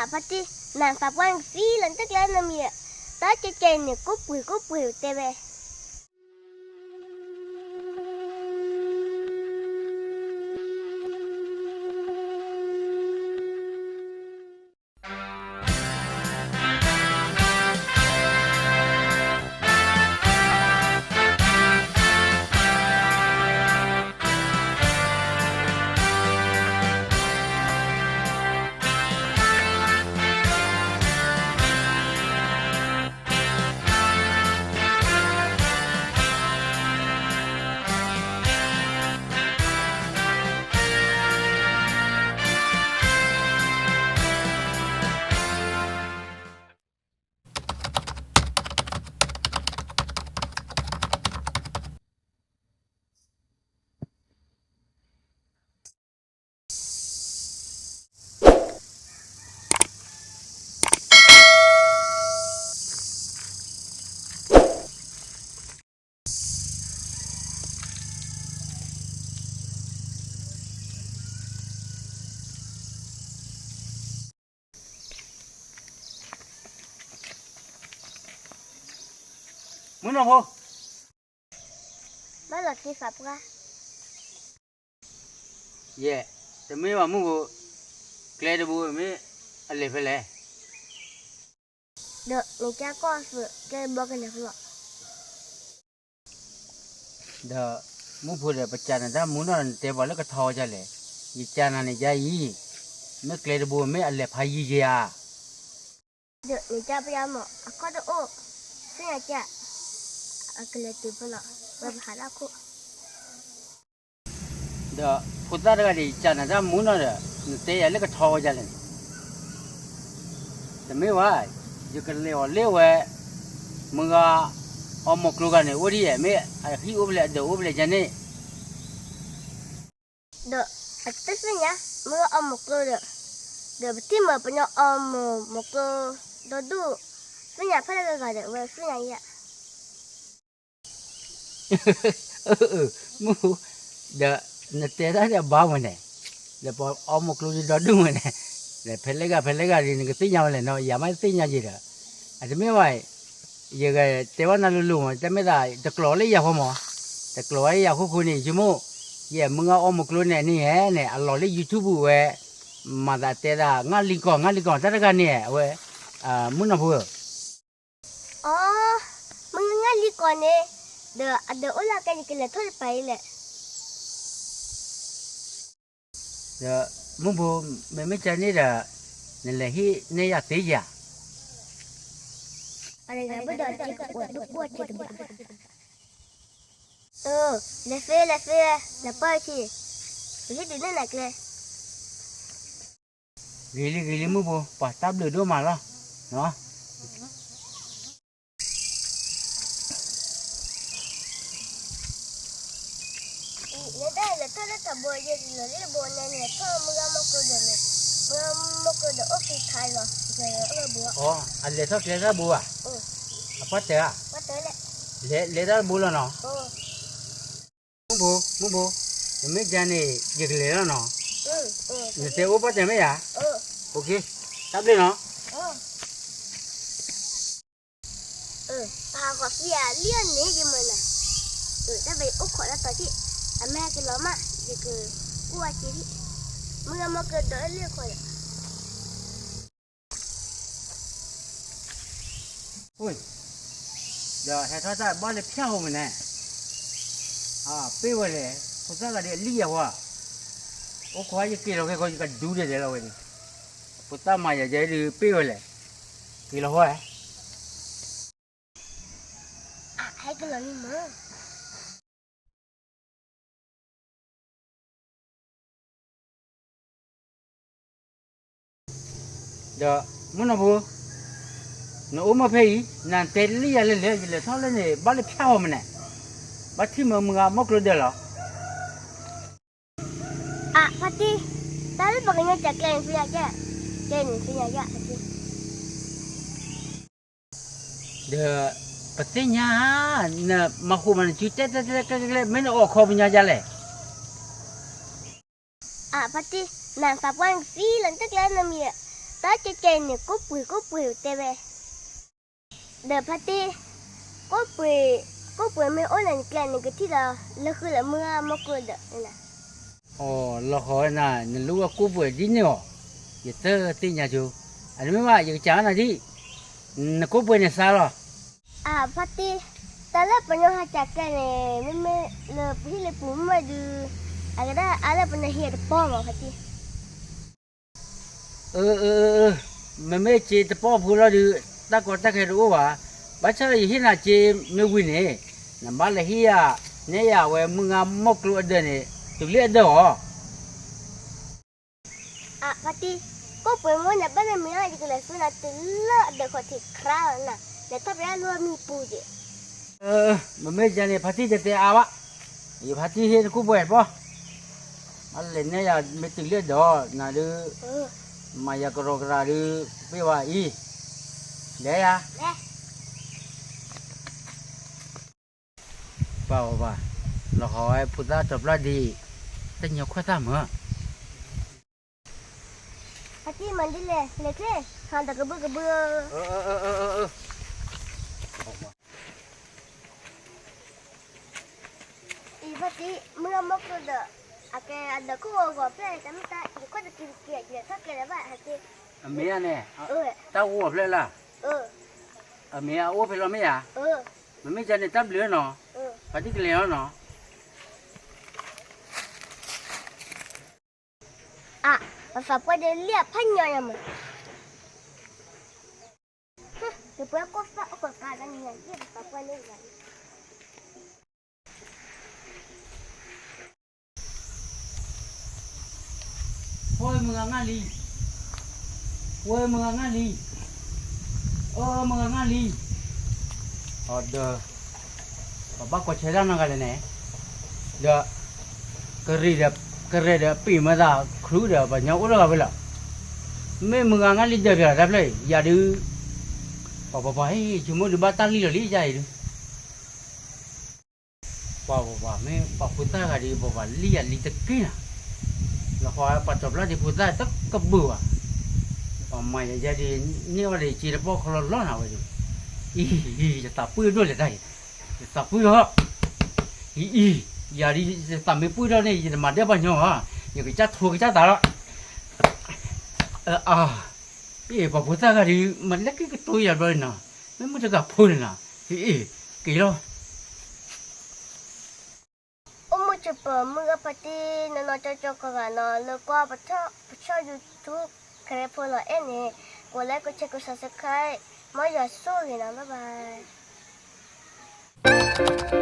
အဖါတံၢ်, နသးပှၢ်နကသံလီၤ နတကျဲနမံၤ, တၢ်ကဲကဲအံၤန့ၣ် ကိးပှ့ၤကိးပှ့ၤတဲဝဲ. မုၣ်နီၢ်ဖိ, ဘၣ်လီၤသ့သးပှၢ်, ယဲ, တမ့ၢ်ဘၣ်မုၣ်ဖိ, ကျဲတဘိမ့ၢ်အလဲၤဖဲလဲၣ်. ဒီးနကၢ်ကီၢ်သုးကျဲတဘိကလဲၤဖဲလဲၣ်. ဒီးမုၣ်ဖိဒီး ပစံးနၤတၢ်မုၢ်နီၢ် နတဲပှၤလၢကထီဝဲဒ်လဲၣ်, ယစံးနၤန့ၣ်ယါအံၤ, မ့ၢ်ကျဲတဘိမ့ၢ်အလဲၤဖးယံၤယဲဧါ. ဒီးနကၢ်ပယါမး အခီၣ်တအိၣ်, သ့ၣ်ညါကၢ်, အကလဲၤတုၤဖဲလဲၣ်, ဝဲပဟးတၢ်ခိၣ် ဒီးဖိသၣ်တဂၤန့ၣ် ယစံးနၤတၢ်မုၢ်နီၢ်ဒီး နတဲယၤလၢကထီဝဲဒ်လဲၣ်န့ၣ်, တမ့ၢ်ဝဲ, ယကလဲၤအီၤလၢဝဲ, မုၢ်ဂၤ, အီၣ်မိၢ်ကျိၤဂၤန့ၣ် အိၣ်ဒ်ယဲၢ် မ့ၢ်အဟံၣ်အိၣ်ဖဲလဲၣ် အဒၢးအိၣ်ဖဲလဲၣ်ယဲန့ၣ် ဒီးအတသ့ၣ်ညါ, မုၢ်ဂၤအီၣ်မိၢ်ကျိၤဒီး, ဒီးပထံၣ်မ့ၢ်ပှၤညီအီၣ်မိၢ်မိၢ်ကျိၤ, ဒီဒူၣ်, သ့ၣ်ညါဖဲလဲၣ်ဂၤဂၤဒီး အဝဲသ့ၣ်ညါယဲ မုၣ်, ဒီးနတဲတၢ်ဒီးဘၣ်မ့ၢ်န့ၣ်, ဒီးပှၤအီၣ်မိၢ်ကျိၤဒီဒူၣ်မ့ၢ်န့ၣ်, ဒီးဖဲလဲၣ်ဂၤဖဲလဲၣ်ဂၤဒီး နကသ့ၣ်ညါဝဲလဲၣ်နီၤ, ယၤမ့ၢ်တသ့ၣ်ညါယဲဒီး, အတမ့ၢ်ဝဲ, ယကတဲဘၣ်နၤလိၤလိၤမး တမ့ၢ်သး တကျိၤလၢယၤဃီမး, တကျိၤဝဲယၤဃီဃီန့ၣ် ယဆိကမိၣ်, ယဲၢ်မုၢ်ဂၤအီၣ်မိၢ်ကျိၤန့ၣ်န့ၣ်ဧဲန့ၣ် အလီၢ်လၢ YouTube ဝဲ, မၤသးတဲသး ငါလံကီၢ် ငါလံကီၢ် တၢ်တဂၤန့ၣ် အဝဲ, မုၣ်နီၢ်ဖိဧၢ အီ, မုၢ်ဂၤလံကီၢ်န့ၣ်, ဒီးအဒၢးအိၣ်လၢကဲ ယကလဲၤထီၣ်တပၤအံၤလဲၣ်. ဒီးမုၣ်ဖိ, မ့မ့ၢ်ကန့ၣ်ဒီး, နလဲၤဟ့ၣ်နဲၣ်ယၤသ့ဧါ. အတဂၤဘၣ်ဒီး ကကွၢ်ဒိၣ်ကွၢ်က့ၤတဘၣ်. အၢ, လဲၤသ့ လဲၤသ့, လဲၤပၢၢ်ဆံ, ယဟ့ၣ်ဒုးနဲၣ်နၤကျဲ ဂ့ၤလံ ဂ့ၤလံ မုၣ်ဖိ, ပှၤတၢ်ဘျုးဒိၣ်မးလီၤ. လဲၤထီၣ်လၢတၢ်ဘိ, ယလဲၤထီၣ်လၢတၢ်ဘိန့ၣ် ထီၣ်မုၢ်ဂၤမိၢ်ကျိၤဒီးန့ၣ်, မုၢ်ဂၤမိၢ်ကျိၤဒီးအိၣ်ဖဲခါလီၤ. အလဲၤထီၣ်ကျဲတၢ်ဘိဧါ. အပှၢ်တဲဧါ. လဲၤတၢ်ဘိလီၤနီၤ. မုၣ်ဖိ, မုၣ်ဖိ, နမ့ၢ်ကန့ၣ် ယကလဲၤလီၤနီၤ. နတဲအိၣ်ပှၢ်တဲမ့ၢ်ဧါ. တၢ်ဘျုးနီၤ. ပဟးဂီၤသံအလံအီၤန့ၣ် ယမၢနၤ, တၢ်ဘၣ်ယအိၣ်ခိးတၢ်တီၤထံၣ်, အမ့ၢ်ဟဲက့ၤလီၤမး ယကကူၣ်ဝဲက့ၤဒံး, မုၢ်ဂၤမိၢ်ကျိၤဒီးလၢခိးဒီး ဒီးဟဲထီၣ်တၢ်ဘၣ်လၢဖၠၣ်ဟိမ့ၢ်န့ၣ်, ပ့ၢ်ဝဲလဲၣ်, ဖိသၣ်ဂၤဒ်အလံယၤဝဲ, အိၣ်ခိးယက့ၤလီၤခဲကီး ယကဒူဒဲးဒဲးလီၤဝဲန့ၣ်, ဖိသၣ်မၤယၤယဲဒုးပ့ၢ်ဝဲလဲၣ်, က့ၤလီၤဟီ, အဟဲက့ၤလီၤန့ၣ်မး ဒီးမုၢ်နီၢ်ဖိ, နအိၣ်မ့ၢ်ဖဲအံၤ နတဲလံယၤလဲၣ်လဲၣ်, ယလဲၤထီၣ်လၢန့ၣ် ဘၣ်လၢဖၠၣ်ဟိမ့ၢ်န့ၣ်, ဘၣ်ထံၣ်မ့ၢ်မုၢ်ဂၤမိၢ်ကျိၤဒဲးလီၤ. အဖါတံၢ်, တၢ်လၢပှၤကညီကၠးကျဲန့ၣ် သ့ၣ်ညါယၤ, ကျဲန့ၣ်သ့ၣ်ညါယၤဖါတံၢ်. ဒီးပသ့ၣ်ညါ, နမၤဃိမး နစုတဲတဲတဲကျဲကျဲကျဲ မ့ၢ်နအီၣ်ခီပညီဒ်လဲၣ်. အဖါတံၢ်, နသးပှၢ်နကသံလီၤ နတကျဲနမံၤ, တၢ်ကဲကဲအံၤန့ၣ် ကိၣ်ပှ့ၤကိၣ်ပှ့ၤတဲဝဲ, ဒီးဖါတံၢ်, ကိၣ်ပှ့ၤ, ကိၣ်ပှ့ၤမ့ၢ်အိၣ်န့ၣ် နကျဲန့ၣ်ကထံၣ်ဒီးလၢဃုလၢမုၢ်အမီၢ်ကျိဒီးန့ၣ်လီၤ. အိ, လီၤဃီဝဲနၤ နလိၣ်ဝဲကိၣ်ပှ့ၤဒ်န့ၣ်အီၤ, ယတသ့ၣ်ညါဆိ, အန့ၣ်မ့ၢ်ဘၣ် ယကစံးနၤဒ်, နကိၣ်ပှ့ၤန့ၣ်စါလီၤ. အဖါတံၢ်, တၢ်လၢပညီဟးစံးကဲန့ၣ် မ့မ့ၢ်လၢပဟံၣ်လၢပူၤမ့ၢ်ဒုး, အကဒၣ်အါလၢပနဟံၣ်တပီၢ်မးဖါတံၢ်. အၢ, မ့မ့ၢ်စ့တပီၢ်ဖိလီၤဒုး, တၢ်ကီတၢ်ခဲတအိၣ်ဘၣ်, ဘၣ်ဆၣ်ဒီးယဟ့ၣ်နၤစ့မ့ၢ်ဝံၤန့ၣ်, နဘၣ်လဲၤဟ့ၣ်ယၤ, နဲယၤဝဲမုၢ်ဂၤမီၢ်ကျိအဒၢးန့ၣ်, တုၤလၢအဒၢးအီၤ. အဖါတံၢ်, ကိၣ်ပှ့ၤမ့ၢ်နဘၣ်န့ၣ်မ့ၢ်လီၤ ယကလဲၤဆူနၤတုၤလၢအဒၢးခီၣ်ထံးခရါလီၤနၤ, လဲၤထီၣ်ဖဲလၢမံပူၤက့ၤ. မ့မ့ၢ်ယၤန့ၣ် ဖါတံၢ်တတဲအါဘၣ်, ယဖါတံၢ်ဟ့ၣ်နကိၣ်ပှ့ၤတပီၢ်, အလဲၤနဲယၤမ့ၢ်တုၤလၢအဒၢးအီၤ နၤဒုး, မၤယၤကရီကရၤဒုး, ပ့ၢ်ဝဲအံၤ, လဲၤယၤ ပှၤပှၤ, လီၤဃီဝဲဖိသၣ်တပျၢ်ဒံး, တညီခွဲးသၣ်မၢ်, ဖါတံၢ်မၤဒ်လဲၣ်, လဲၤချ့, ဟးဒီးကဘုကဘု, အံၤဖါတံၢ်, မုၢ်ဂၤမီၢ်ကျိဒီး, အကဲအဒၢးခိၣ်ဂီၤဂီၤဖျဲၣ် တၢ်မ့ၢ်တၢ် ယခွဲးတက့ၤတက့ၤ ယလဲၤထီၣ်ကျဲလၢၤဘၣ်ဟဲက့ၤ, အမ့ၢ်ဧါန့ၣ်, တၢ်ဂီၤဖျဲၣ်လၢ်, အမ့ၢ်အအိၣ်ဖဲလီၤမ့ၢ်ဧါ, မ့မ့ၢ်ယၤန့ၣ် တၢ်ဘျုးနီၤ, ဖါတံၢ်ကလဲၤလီၤနီၤ. အ, ပသးပှၢ်ဒ်လံအဖးညီယၤမး, ယပှၤကိးသၣ်အိၣ်ကကါတၢ်န့ၣ် ယပသးပှၢ်န့ၣ်ယၤ ဖိမုၢ်ဂၤငါလံ, ဖိမုၢ်ဂၤငါလံ, အိၣ်မုၢ်ဂၤငါလံ, အဒီး, ပဘၣ်ကွၢ်ဆၢတၢ်နီတဂၤလဲၣ်န့ၣ်, ဒီး, ကရ့ၣ်ဒီး, ကရ့ၣ်ဒီးပ့ၢ်မၤသး ချုးဒီးပှၤညီအိၣ်လၢဂၤဝဲလီၤ, မ့ၢ်မုၢ်ဂၤငါလံဒၢးတၢ်တဖျၢၣ်အံၤ ယၤဒုး, ပှၤပှၤပှၤ ဟ့ၣ် ဆိကမိၣ်ဒုးဘၣ်တၢ်လံလီၤလံ ယၤအံၤဒုး ပှၤပှၤပှၤ မ့ၢ်ပှၤဖိသၣ်ဂၤဒ် ပှၤပှၤလံယၤလံတက့ၢ်နၤ, လီၤဃီပှၤတီၤပျၢ်ဒ်ဖိသၣ်တကဘုၣ်ဘၣ်, ပှၤမၤယၤယဲဒ် န့ၢ်အီၤဒ်စ့တပီၢ်ခီလီၤလီၤနၤဝဲဒၣ်, အံၤ ယသးပှၢ်ဒိၣ်လဲၣ်တၢ်အံၤ, ယသးပှၢ်အီၤ, အံၤ အံၤ ယၤဒ် ယသးမ့ၢ်ပှၢ်ထီၣ်န့ၣ် ယတမၤဒၢပှၤညီဘၣ်, ယကစၢ်ထိကစၢ်သးလီၤ, အါ အ့ ပှၤဖိသၣ်ဂၤဒ် မၤလၢက့ၤကတိၤယၤဘျီန့ၣ်နီၤ, မ့ၢ်မုၢ်တဂၤဖိန့ၣ်နီၤ, အ့ က့ၤလီၤ. အိၣ်မုာ်ဆိးပၢၤမုၢ်ဂၤဖါတံၢ်နီၢ်နီၢ်ကၠီကၠီကိးဂၤနီၤ လၢကွၢ်ပဆီၣ် YouTube ကရၢဖိလီၤအဲၣ်န့ၣ် ကိး like ကိး share ကိး subscribe မ်ယွၤဆိၣ်ဂ့ၤနီၤ bye bye.